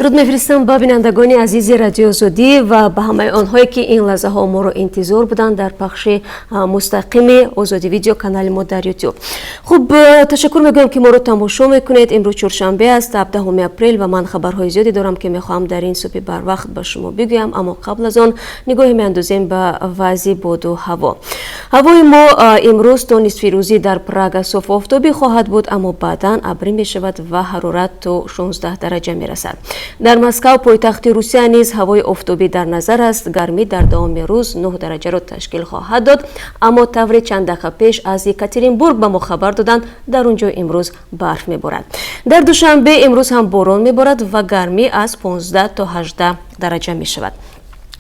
Дуруд мефиристам ба бинандагони азизи Радиои Озодӣ ва ба ҳамаи онҳое, ки ин лаҳзаҳо моро интизор буданд дар пахши мустақими Озодӣ Видео, канали мо дар Ютуб. Хуб, ташаккур мегӯям, ки моро тамошо мекунед. Имрӯз чоршанбе аст, 17 апрел, ва ман хабарҳои зиёде дорам, ки мехоҳам дар ин субҳи барвақт ба шумо бигӯям. Аммо қабл аз он нигоҳе меандозем ба вазъи боду ҳаво. Ҳавои мо имрӯз то нисфирӯзӣ дар Прага соф офтобӣ хоҳад буд, аммо баъдан абрӣ мешавад ва ҳарорат то 16 дараҷа мерасад. Дар Москав, пойтахти Русия, низ ҳавои офтобӣ дар назар аст. Гармӣ дар давоми рӯз 9 дараҷаро ташкил хоҳад дод. Аммо тавре чанд дақиқа пеш аз Екатеринбург ба мо хабар доданд, дар он ҷо имрӯз барф меборад. Дар Душанбе имрӯз ҳам борон меборад ва гармӣ аз 15 то 18 дараҷа мешавад.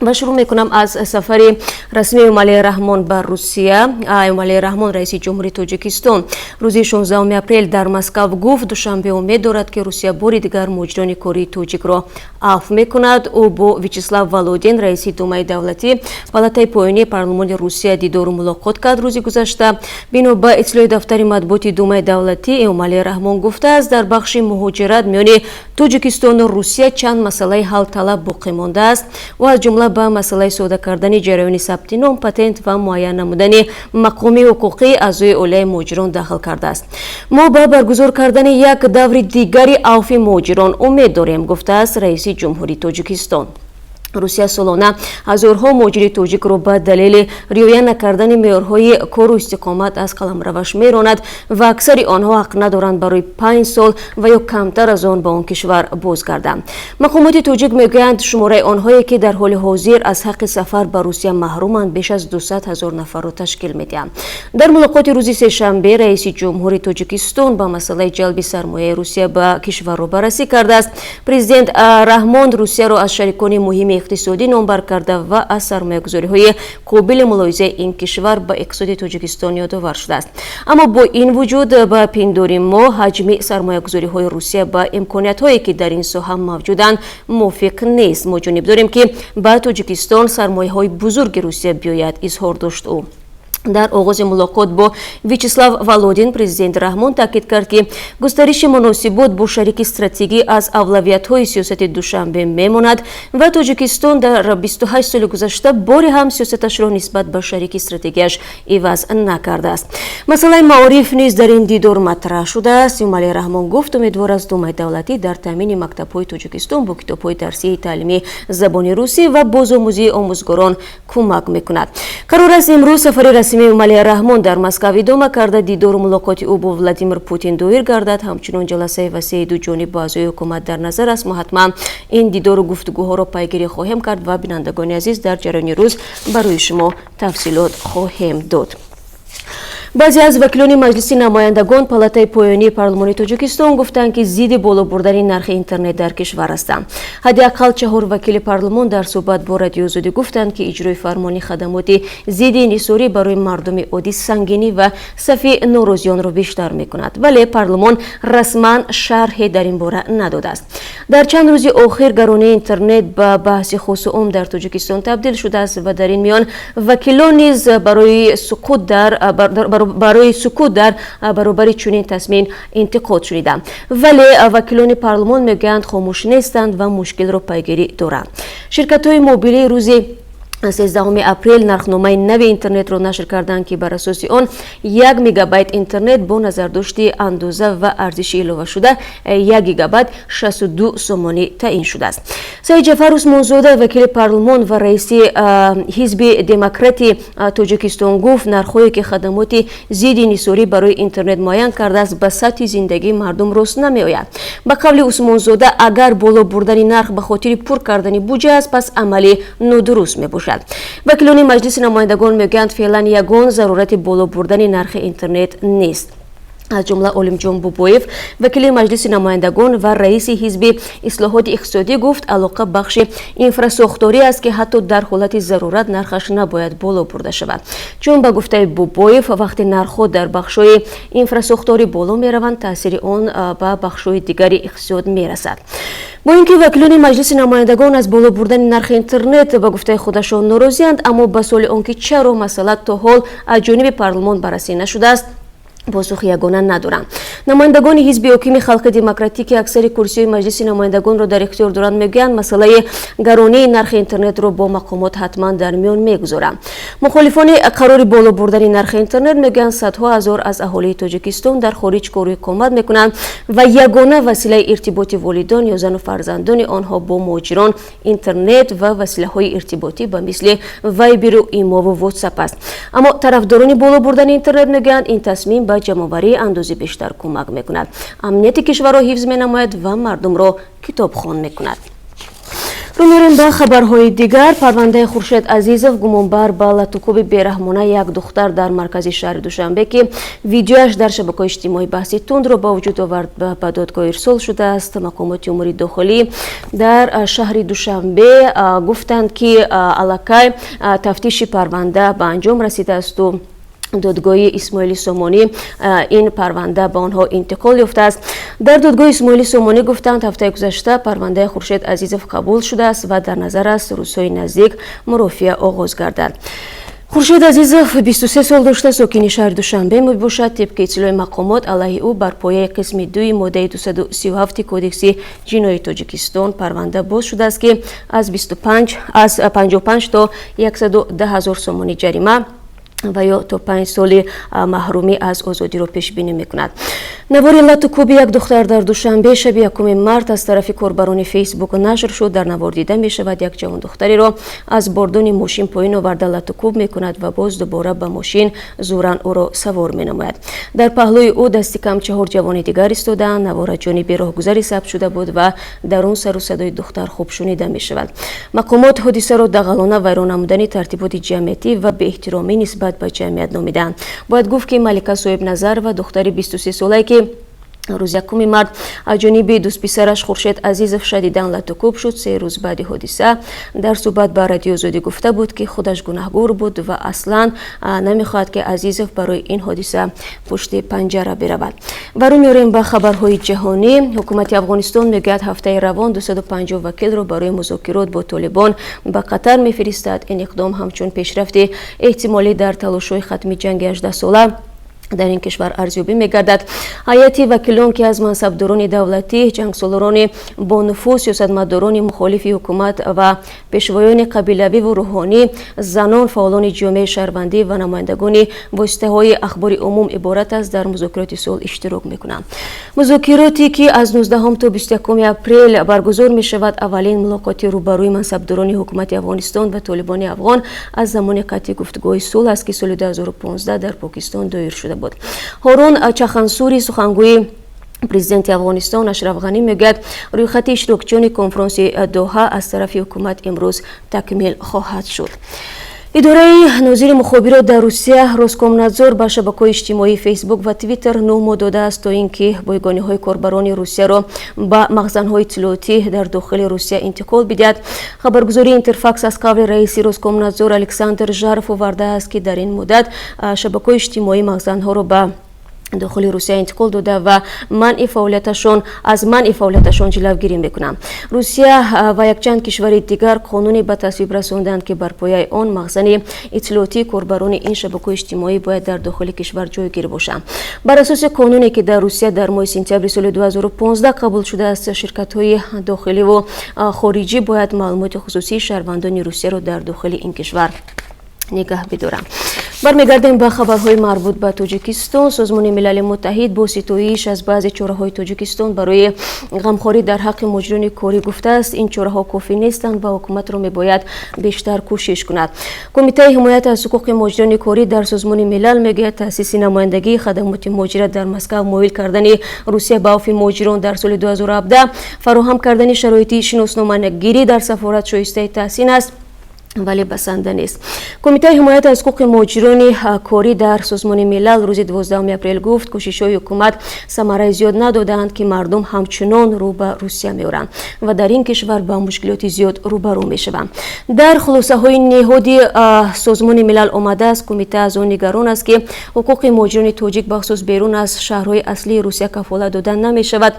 Ва шурӯъ мекунам аз сафари расмии Эмомалӣ Раҳмон ба Русия. Эмомалӣ Раҳмон, раиси ҷумҳури Тоҷикистон, рӯзи 16 апрел дар Москав гуфт, Душанбе умед дорад, ки Русия бори дигар муҳоҷирони кории тоҷикро афв мекунад. Ӯ бо Вячеслав Володин, раиси Думаи давлатӣ, палатаи поёнии парлумони Русия, дидору мулоқот кард рӯзи гузашта. Бино ба иттилои дафтари матбуоти Думаи давлатӣ, Эмомалӣ Раҳмон гуфтааст, дар бахши муҳоҷират миёни Тоҷикистону Русия чанд масъалаи ҳалталаб боқӣ мондааст. Ӯ аз ҷумла ба масъалаи сода кардани ҷараёни сабти ном, патент ва муайян намудани мақоми ҳуқуқии аъзои оилаи муҳоҷирон дахл кардааст. Мо ба баргузор кардани як даври дигари авфи муҳоҷирон умед дорем, гуфтааст раиси ҷумҳурии Тоҷикистон. Русия солона ҳазорҳо муҳоҷири тоҷикро ба далели риоя накардани меъёрҳои кору истиқомат аз қаламраваш меронад ва аксари онҳо ҳақ надоранд барои 5 сол ва ё камтар аз он ба он кишвар бозгарданд. Мақомоти тоҷик мегӯянд, шумораи онҳое, ки дар ҳоли ҳозир аз ҳаққи сафар ба Русия маҳруманд, беш аз 200 ҳазор нафарро ташкил медиҳанд. Дар мулоқоти рӯзи сешанбе раиси ҷумҳури Тоҷикистон ба масъалаи ҷалби сармояи Русия ба кишварро баррасӣ кардааст. Президент Раҳмон Русияро аз шарикони муҳими иқтисодӣ номбар карда ва аз сармоягузориҳои қобили мулоҳизаи ин кишвар ба иқтисоди Тоҷикистон ёдовар шудааст. Аммо бо ин вуҷуд, ба пиндори мо, ҳаҷми сармоягузориҳои Русия ба имкониятҳое, ки дар ин соҳа мавҷуданд, мувофиқ нест. Мо ҷониб дорем, ки ба Тоҷикистон сармояҳои бузурги Русия биёяд, изҳор дошт ӯ. Дар оғози мулоқот бо Вячеслав Володин президент Раҳмон таъкид кард, ки густариши муносибот бо шарики стратегӣ аз авлавиятҳои сиёсати Душанбе мемонад ва Тоҷикистон дар 28 соли гузашта боре ҳам сиёсаташро нисбат ба шарики стратегияш иваз накардааст. Масъалаи маориф низ дар ин дидор матраҳ шудааст. Эмомалӣ Раҳмон гуфт, умедвор аст, Думаи давлатӣ дар таъмини мактабҳои Тоҷикистон бо китобҳои дарсии таълимии забони русӣ ва бозомӯзии омӯзгорон кӯмак мекунад. Қарор аст, имрӯз сафари расмии Эмомалӣ Раҳмон дар Москав идома карда, дидору мулоқоти ӯ бо Владимир Путин доир гардад. Ҳамчунон ҷаласаи васеи дуҷониб бо аъзои ҳукумат дар назар аст. Мо ҳатман ин дидору гуфтугӯҳоро пайгирӣ хоҳем кард ва, бинандагони азиз, дар ҷараёни рӯз барои шумо тафсилот хоҳем дод. Баъзе аз вакилони Маҷлиси намояндагон, палатаи поёнии парлумони Тоҷикистон, гуфтанд, ки зидди боло бурдани нархи интернет дар кишвар ҳастанд. Ҳадди ақал чаҳор вакили парлумон дар суҳбат бо Радиои Озодӣ гуфтанд, ки иҷрои фармони хадамоти зидди инҳисорӣ барои мардуми оддӣ сангинӣ ва сафи норозиёнро бештар мекунад, вале парлумон расман шарҳе дар ин бора надодааст. Дар чанд рӯзи охир гаронии интернет ба баҳси хосу ом дар Тоҷикистон табдил шудааст ва дар ин миён вакилон низ барои сукут дар баробари чунин тасмим интиқод шуниданд. Вале вакилони парлумон мегӯянд, хомӯш нестанд ва мушкилро пайгирӣ доранд. Ширкатҳои мобилии рӯзи 13 апрел нархномаи нави интернетро нашр карданд, ки бар асоси он 1 мегабайт интернет бо назардошти андоза ва арзиши иловашуда 1 гигабайт 62 сомонӣ таъин шудааст. Саидҷафар Усмонзода, вакили парлумон ва раиси Ҳизби Демократи Тоҷикистон, гуфт, нархҳое, ки хадамоти зидди инҳисорӣ барои интернет муайян кардааст, ба сатҳи зиндагии мардум рост намеояд. Ба қавли Усмонзода, агар боло бурдани нарх ба хотири пур кардани буҷа аст, пас амали нодуруст мебошад. Вакилони Маҷлиси намояндагон мегӯянд, феълан ягон зарурати боло бурдани нархи интернет нест. Аз ҷумла Олимҷон Бобоев, вакили Маҷлиси намояндагон ва раиси Ҳизби ислоҳоти иқтисодӣ, гуфт, алоқа бахши инфрасохторӣ аст, ки ҳатто дар ҳолати зарурат нархаш набояд боло бурда шавад. Чун ба гуфтаи Бобоев, вақте нархҳо дар бахшҳои инфрасохторӣ боло мераванд, таъсири он ба бахшҳои дигари иқтисод мерасад. Бо ин ки вакилони Маҷлиси намояндагон аз боло бурдани нархи интернет ба гуфтаи худашон норозианд, аммо ба суоли он ки чаро масъала то ҳол аз ҷониби парлумон баррасӣ нашудааст. Посухи ягона надоранд. Намояндагони ҳизби ҳокими Халқи Демократӣ, ки аксари курсиҳои Маҷлиси намояндагонро дар ихтиёр доранд, мегӯянд, масъалаи гаронии нархи интернетро бо мақомот ҳатман дар миён мегузоранд. Мухолифони қарори боло бурдани нархи интернет мегӯянд, садҳо ҳазор аз аҳолии Тоҷикистон дар хориҷ кору иқомат мекунанд ва ягона василаи иртиботи волидон ё зану фарзандони онҳо бо муҳоҷирон интернет ва василаҳои иртиботӣ ба мисли Вайберу Имову Ватсап аст. Аммо тарафдорони боло бурдани интернет мегӯянд, ин тасмим ба ҷамъоварии андози бештар кӯмак мекунад, амнияти кишварро ҳифз менамояд ва мардумро китобхон мекунад. Рӯ меорем ба хабарҳои дигар. Парвандаи Хуршед Азизов, гумонбар ба латукуби бераҳмона як духтар дар маркази шаҳри Душанбе, ки видеояш дар шабакаҳои иҷтимоӣ баҳси тундро ба вуҷуд овард, ба додгоҳ ирсол шудааст. Мақомоти умури дохилӣ дар шаҳри Душанбе гуфтанд, ки аллакай тафтиши парванда ба анҷом расидаасту додгоҳи Исмоили Сомонӣ ин парванда ба онҳо интиқол ёфтааст. Дар додгоҳи Исмоили Сомонӣ гуфтанд, ҳафтаи гузашта парвандаи Хуршед Азизов қабул шудааст ва дар назар аст, рӯзҳои наздик мурофиа оғоз гардад. Хуршед Азизов 23 сол дошта, сокини шаҳри Душанбе мебошад. Тибқи иттилои мақомот, алайҳи ӯ бар пояи қисми дуи моддаи 237 Кодекси ҷиноии Тоҷикистон парванда боз шудааст, ки аз 25 аз 55 то 110 ҳазор сомонӣ ҷарима ва ё то 5 соли маҳрумӣ аз озодиро пешбинӣ мекунад. Навори лату кӯби як духтар дар Душанбе шаби 1 март аз тарафи корбарони Фейсбук нашр шуд. Дар навор дида мешавад, як ҷавондухтареро аз бордони мошин поин оварда, лату кӯб мекунад ва боз дубора ба мошин зӯран ӯро савор менамояд. Дар паҳлӯи ӯ дасти кам чаҳор ҷавони дигар истодаанд. Навор аз ҷониби роҳгузаре сабт шуда буд ва дар он сару садои духтар хуб шунида мешавад. Мақомот ҳодисаро дағалона вайрон намудани тартиботи ҷамъиятӣ ва беэҳтиромӣ нисбат ба ҷамъият номидаанд. Бояд гуфт, ки Малика Соҳибназарова, духтари 23-солае, ки рӯзи 1 март аз ҷониби дӯстписараш Хуршед Азизов шадидан латукӯб шуд, 3 рӯз баъди ҳодиса дар суҳбат ба Радиои Озодӣ гуфта буд, ки худаш гунаҳгор буд ва аслан намехоҳад, ки Азизов барои ин ҳодиса пушти панҷара биравад. Ва рӯ меорем ба хабарҳои ҷаҳонӣ. Ҳукумати Афғонистон мегӯяд, ҳафтаи равон 250 вакилро барои музокирот бо Толибон ба Қатар мефиристад. Ин иқдом ҳамчун пешрафти эҳтимолӣ дар талошҳои хатми ҷанги 18сола дар ин кишвар арзёбӣ мегардад. Ҳайати вакилон, ки аз мансабдорони давлатӣ, ҷангсолорони бонуфуз, сиёсатмадорони мухолифи ҳукумат ва пешвоёни қабилавиву рӯҳонӣ, занон, фаъолони ҷомеаи шаҳрвандӣ ва намояндагони воситаҳои ахбори умум иборат аст, дар музокироти сулҳ иштирок мекунанд. Музокироте, ки аз 19 то 21 апрел баргузор мешавад, аввалин мулоқоти рӯбарӯи мансабдорони ҳукумати Афғонистон ва Толибони афғон аз замони қатъи гуфтугӯҳои сулҳ аст, ки соли 2015 дар Покистон доир шуда буд. Ҳорун Чахансури, сухангӯи президенти Афғонистон Ашраф Ғанӣ, мегӯяд, рӯйхати иштирокчиёни конфронси Доҳа аз тарафи ҳукумат имрӯз такмил хоҳад шуд. Идораи нозири мухобирот дар Русия, Роскомнадзор, ба шабакаҳои иҷтимоии Фейсбук ва Твиттер 9 моҳ додааст, то ин ки бойгониҳои корбарони Русияро ба махзанҳои иттилоотӣ дар дохили Русия интиқол бидиҳад. Хабаргузории Интерфакс аз қавли раиси Роскомнадзор Александр Жаров овардааст, ки дар ин муддат шабакаҳои иҷтимоӣ махзанҳоро ба дохили Русия интиқол дода ва манъи фаъолияташон аз манъи фаъолияташон ҷилавгирӣ мекунанд. Русия ва якчанд кишвари дигар қонуне ба тасвиб расонданд, ки бар пояи он махзани иттилоотии корбарони ин шабакаҳои иҷтимоӣ бояд дар дохили кишвар ҷойгир бошанд. Бар асоси қонуне, ки дар Русия дар моҳи сентябри соли 2015 қабул шудааст, ширкатҳои дохиливу хориҷӣ бояд маълумоти хусусии шаҳрвандони Русияро дар дохили ин кишвар нигаҳ бидоранд. Бармегардем ба хабарҳои марбут ба Тоҷикистон. Созмони Милали Муттаҳид бо ситоиш аз баъзе чораҳои Тоҷикистон барои ғамхорӣ дар ҳаққи муҳоҷирони корӣ гуфтааст, ин чораҳо кофӣ нестанд ва ҳукуматро мебояд бештар кӯшиш кунад. Кумитаи ҳимоят аз ҳуқуқи муҳоҷирони корӣ дар Созмони Милал мегӯяд, таъсиси намояндагии хадамоти муҳоҷират дар Москав, моил кардани Русия ба авфи муҳоҷирон дар соли 2017, фароҳам кардани шароити шиносномагирӣ дар сафорат шоистаи таҳсин аст, вале басанда нест. Кумитаи ҳимоят аз ҳуқуқи муҳоҷирони корӣ дар Созмони Милал рӯзи 12 апрел гуфт, кӯшишҳои ҳукумат самараи зиёд надодаанд, ки мардум ҳамчунон рӯ ба Русия меоранд ва дар ин кишвар ба мушкилоти зиёд рӯбарӯ мешаванд. Дар хулосаҳои ниҳоди Созмони Милал омадааст, кумита аз он нигарон аст, ки ҳуқуқи муҳоҷирони тоҷик, бахусус берун аз шаҳрҳои аслии Русия, кафолат дода намешавад.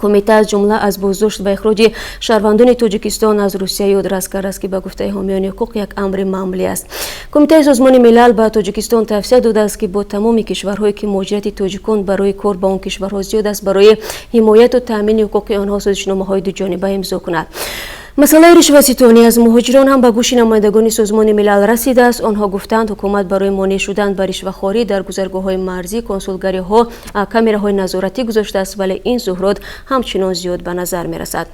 Кумита аз ҷумла аз боздошт ва ихроҷи шаҳрвандони Тоҷикистон аз Русия ёдрас кардааст, ки ба гуфтаи ҳомиёни ҳуқуқ як амри маъмулӣ аст. Кумитаи Созмони Милал ба Тоҷикистон тавсия додааст, ки бо тамоми кишварҳое, ки муҳоҷирати тоҷикон барои кор ба он кишварҳо зиёд аст, барои ҳимояту таъмини ҳуқуқи онҳо созишномаҳои дуҷониба имзо кунад. Масъалаи ришваситонӣ аз муҳоҷирон ҳам ба гӯши намояндагони Созмони Милал расидааст. Онҳо гуфтанд, ҳукумат барои монеъ шудан ба ришвахорӣ дар гузаргоҳҳои марзӣ, консулгариҳо камераҳои назоратӣ гузоштааст, вале ин зуҳурот ҳамчунон зиёд ба назар мерасад.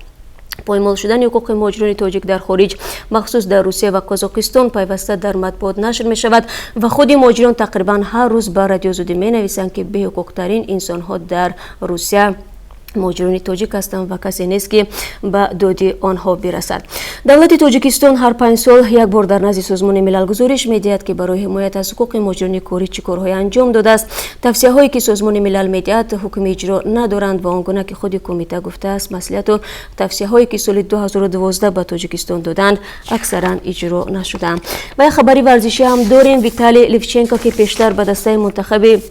Поймол шудани ҳуқуқи муҳоҷирони тоҷик дар хориҷ, махсус дар Русия ва Қозоқистон, пайваста дар матбуот нашр мешавад ва худи муҳоҷирон тақрибан ҳар рӯз ба Радиои Озодӣ менависанд, ки беҳуқуқтарин инсонҳо дар Русия муҳоҷирони тоҷик ҳастанд ва касе нест, ки ба доди онҳо бирасад. Давлати Тоҷикистон ҳар 5 сол як бор дар назди Созмони Милал гузориш медиҳад, ки барои ҳимоят аз ҳуқуқи муҳоҷирони корӣ чӣ корҳое анҷом додааст. Тавсияҳое, ки Созмони Милал медиҳад, ҳукми иҷро надоранд ва он гуна ки худи кумита гуфтааст, маслиҳату тавсияҳое, ки соли 2012 ба Тоҷикистон доданд, аксаран иҷро нашуданд. Ва як хабари варзишӣ ҳам дорем. Виталий Левченко, ки пештар ба дастаи мунтахаби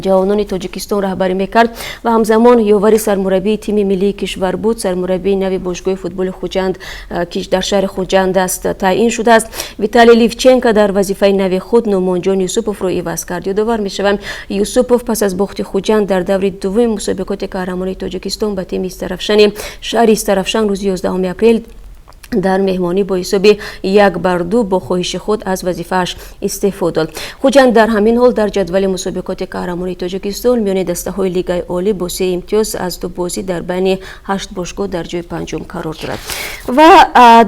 ҷавонони Тоҷикистон раҳбарӣ мекард ва ҳамзамон ёвари сармураббии тими миллии кишвар буд, сармураббии нави бошгоҳи футболи Хуҷанд, ки дар шаҳри Хуҷанд аст, таъин шудааст. Виталий Левченко дар вазифаи нави худ Нумонҷон Юсуповро иваз кард. Ёдовар мешавам, Юсупов пас аз бохти Хуҷанд дар даври дуввуми мусобиқоти қаҳрамонии Тоҷикистон ба тими Истарафшани шаҳри Истарафшан рӯзи 11 апрел дар меҳмонӣ бо ҳисоби 1-2 бо хоҳиши худ аз вазифааш истеъфо дод. Хуҷанд дар ҳамин ҳол дар ҷадвали мусобиқоти қаҳрамонии Тоҷикистон миёни дастаҳои Лигаи олӣ бо се имтиёз аз ду бозӣ дар байни ҳашт бошгоҳ дар ҷои панҷум қарор дорад. Ва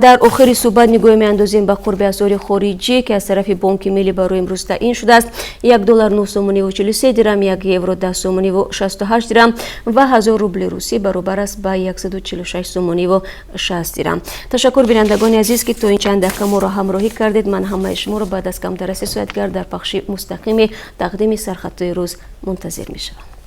дар охири суҳбат нигоҳ меандозем ба қурби асъори хориҷӣ, ки аз тарафи Бонки Миллӣ барои имрӯз таъин шудааст. 1 доллар 9 сомониву 43 дирам, 1 евро 10 сомониву 68 дирам ва 1000 рубли русӣ баробар аст ба 146 сомониву 60 дирам. Ташаккур, бинандагони азиз, ки то ин чанд дақиқа моро ҳамроҳӣ кардед. Ман ҳамаи шуморо баъд аз камтар аз 3 соат дигар дар пахши мустақими тақдими сархатҳои рӯз мунтазир мешавам.